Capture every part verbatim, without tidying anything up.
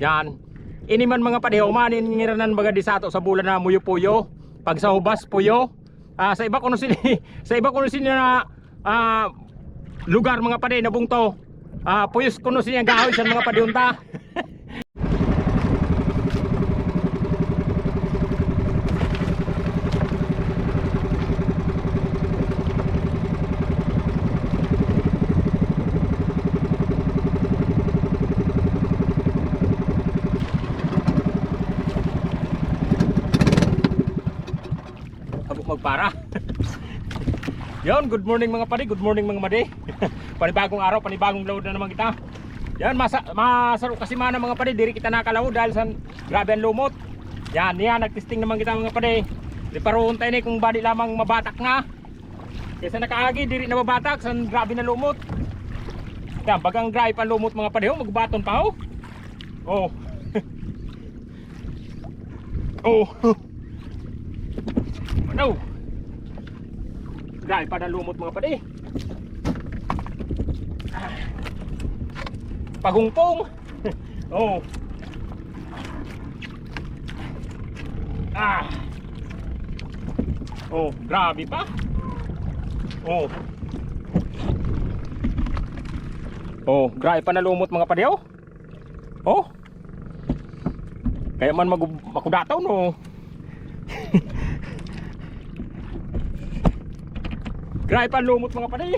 Yan. Ini man, mga padi, o, manin ngiranan baga di sato sa bulan na Muyo Puyo, pag sa Hubas Puyo. Ah, sa iba kuno sini, sa iba kuno sini na, ah, lugar, mga padi, na bungto. Ah, puyos kuno sini gahoy san, mga padi, unta. Abot magpara. Yon, good morning, mga padi, good morning, mga madi. Panibagong araw, panibagong laod na naman kita. Yan, masa-, masaro kasi mana, mga padi, diri kita nakalawod dahil sa grabe ang lumot. Yan, yan, nagtesting naman kita, mga padi. Di paruhon tayo ni kung bali lamang mabatak na. Kaysa nakaagi, diri na mabatak sa grabe na lumot. Yan, bagang grabe pa lumot, mga padi, oh, magbaton pa, oh. Oh. Oh. Ano? Grabe pa na lumot, mga padi. Pagungpong. Oh. Ah. Oh, grabe pa. Oh. Oh, grabe pa na lumot, mga padi, oh. Oh. Kaya man magu-, makudataw, no? Grabe pa lumot, mga padi.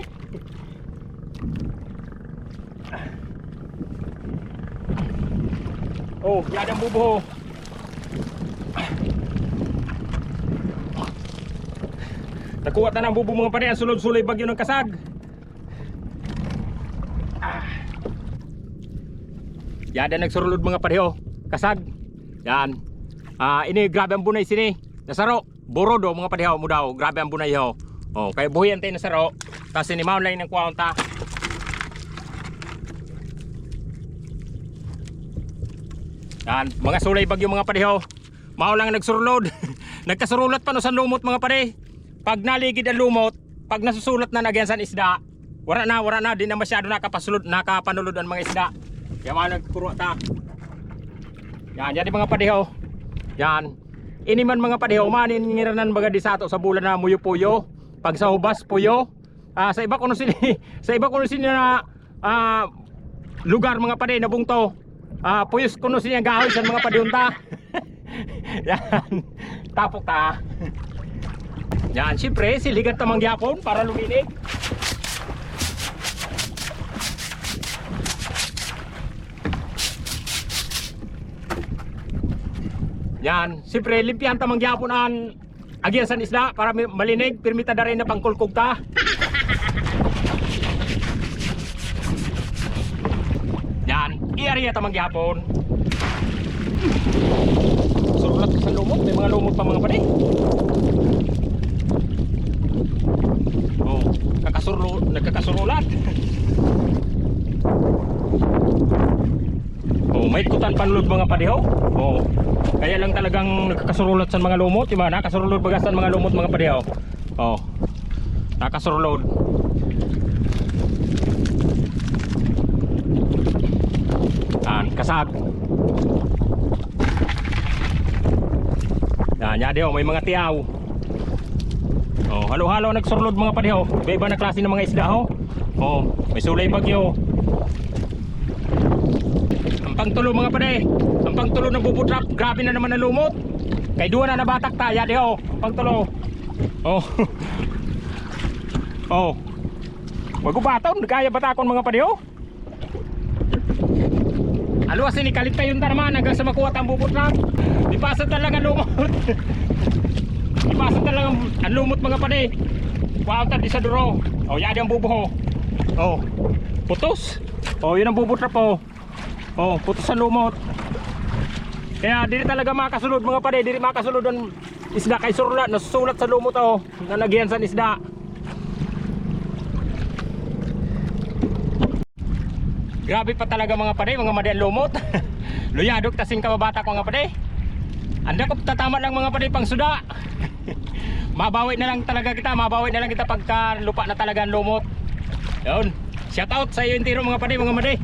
Oh, yan ang bubo. Nakuha ta na ang bubo, mga padi, ang sulod-sulay bagyo ng Kasag. Ah. Yada nagsurulod, mga padi, ho. Kasag. Yan. Ah, ini grabe ang bunay sini. Nasaro. Burod, o, mga padi, ho, mudaw. Grabe ang bunay, ho. O, kaya buhi ang tayo nasaro. Kasi ni maon lang ng kuwaon ta. Yan. Mga sulay bagyo, mga padi, ho. Mao lang nagsurulod. Nagkasurulat pa no sa lumot, mga padi. Pag naligid ang lumot, pag nasusulat na, nagyan san isda, wara na, wara na, di na masyado nakapasulod, nakapanulod ang mga isda. Kaya mga nagkuro ta. Yan, yan, mga padi, ho. Yan. Ini man, mga padi, ho, manin ngiranan baga di sato sa bulan na Muyo Puyo. Pag sa Hubas Puyo. Ah, sa iba kuno sini, sa iba kuno sini na, ah, lugar, mga padi, na bungto. Ah, puyos kuno sini ang gahoy san, mga padi, unta. Yan. Tapok ta. Yan, siyempre, siligan ta man gihapon para luminig. Yan, siyempre, limpihan ta man gihapon an agyan san isda para mi-, malinig, pirmi ta da rin na pangkulkog ta. Yan, i-area ta man gihapon. Surulat sa lumot, may mga lumot pa, mga padi. Oh, kakasurlo-, nagkakasurulat. Oh, may kutan panlod, mga padi, ho. Oh. Kaya lang talagang nagkakasurulat sa mga lumot, di ba? Nakasurulod baga san mga lumot, mga padi, ho. Oh. Nakasurulod. Yan, Kasag. Yan, yan, di, oh, may mga tiyaw. Oh, halo-halo nagsurlod, mga padi, ho. Iba-iba na klase ng mga isda, ho. Oh, may sulay bagyo. Ang pangtulo, mga padi. Ang pangtulo ng bubutrap. Grabe na naman ang lumot. Kay duwa na nabatak ta, yadi, ho. Ang pangtulo. Oh. Oh. Wag ubaton, kaya batakon, mga padi, ho. Aluwas ini, kalit tayo ta naman hanggang sa makuha ta ang bubutrap. Di pasa talaga lumot. Di pasa talaga ang lumot, mga padi. Kuha ta di sa duro. Oh, yadi ang bubuho. Oh, putos. Oh, yun ang bubutrap, oh. Oh, putos ang lumot. Kaya diri talaga makasulod, mga padi, diri makasulod ang isda kay surla, nasusulat sa lumot, oh. Nanagyan sa isda. Grabe pa talaga, mga padi, mga madi ang lumot. Luyadok ta sin kababatak, mga padi. Anda ko tatama lang, mga padi, pang suda. Mabawi na lang talaga kita, mabawi na lang kita pagka lupa na talaga ang lumot. Yun. Shout out sa iyo entero, mga padi, mga madi.